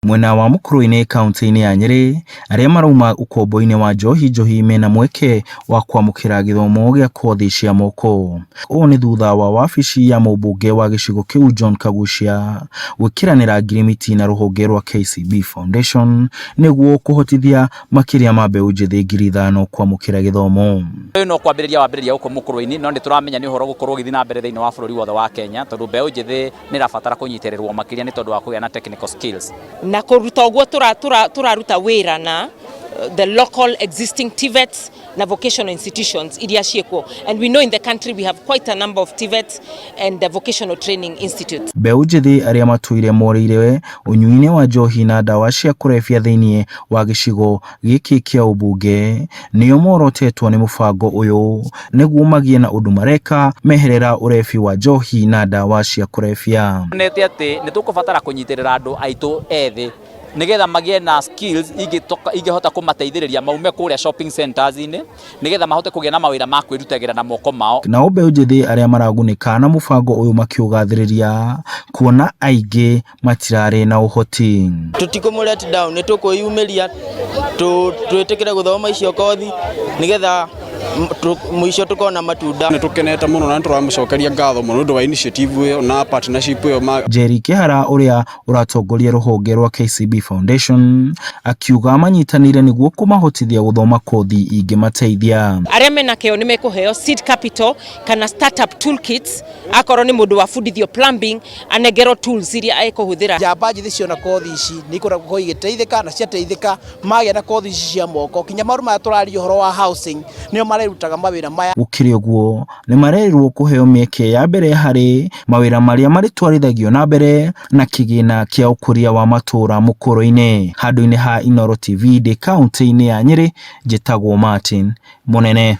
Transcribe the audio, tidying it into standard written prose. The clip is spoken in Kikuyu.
Mwena wa Mukurwe-inĩ kauntĩ-inĩ ya Nyĩrĩ, arĩa marauma ũkombo-inĩ wa njohi njohi mena mweke wa kwamũkĩra gĩthomo gĩa kothi cia moko. Ũũ nĩ thutha wa wabici ya mũmbunge wa gĩcigo kĩu John Kaguchia gwĩkĩranĩra ngirimiti na rũhonge rwa KCB Foundation nĩguo kũhotithia makĩria ma mbeũ njĩthĩ 5,000 kwamũkĩra gĩthomo. Ũyũ no kwambĩrĩria wambĩrĩria gũkũ Mukurwe-inĩ, no nĩ tũramenya nĩ ũhoro gũkorwo ũgĩthiĩ na mbere thĩinĩ wa bũrũri wothe wa Kenya, tondũ mbeũ njĩthĩ nĩ ĩrabatara kũnyitĩrĩrwo makĩria nĩ tondũ wa kũgĩa na technical skills. Na kũruta ũguo tũraruta wĩra na the local existing TVETs na vocational institutions iria ciĩkuo, and we know in the country we have quite a number of TVETs and the vocational training institutes. Mbeũ njĩthĩ arĩa matũire morĩire ũnyui-inĩ wa njohi na ndawa cia kũrebia thĩinĩ wa gĩcigo gĩkĩ kĩa ũmbunge nĩo morotetwo nĩ mũbango ũyũ nĩguo magĩe na ũndũ mareka meherera ũrebi wa njohi na ndawa cia kũrebia. Nete atĩ nĩ tũkũbatara kũnyitĩrĩra andũ aitũ ethĩ nĩgetha magĩe na skills ingĩhota kũmateithĩrĩria maume kũrĩa shopping centers-inĩ, nĩgetha mahote kũgĩa na mawĩra ma kwĩrutagĩra na moko mao. Nao mbeũ njĩthĩ arĩa maragunĩka na mũbango ũyũ makĩũgathĩrĩria kuona aingĩ matirarĩ na ũhoti. Tũtikũmũ let down, nĩ tũkwĩyumĩria twĩtĩkĩre gũthoma icio kothi nĩgetha mũico tũkona matunda. Nĩ tũkenete mũno na nĩ tũramũcokeria ngatho mũno nĩ ũndũ wa initiative ĩyo na partnership ĩyo. Jerry Kĩhara ũrĩa ũratongoria rũhonge rwa KCB Foundation akiuga manyitanĩire nĩguo kũmahotithia gũthoma kothi ingĩmateithia. Arĩa mena kĩo nĩ mekũheo seed capital kana startup toolkits, akorwo nĩ mũndũ wabundithio plumbing anengerwo tools iria ekũhũthĩra. Njamba njĩthĩ ciona kothi ici nĩ ikoragwo igĩteithĩka, na ciateithĩka magĩa na kothi ici cia moko, kinya maũndũ maya tũraria ũhoro wa housing nĩo marerutaga mawĩra maya. Gũkĩrĩ ũguo, nĩ marerirwo kũheo mĩeke ya mbere harĩ mawĩra marĩa marĩtwarithagio na mbere na kĩgĩna kĩa ũkũria wa matũũra Mũkũrũ-inĩ. Handũ-inĩ ha Inooro TV ndĩ kauntĩ-inĩ ya Nyĩrĩ, njĩtagwo Martin Mũnene.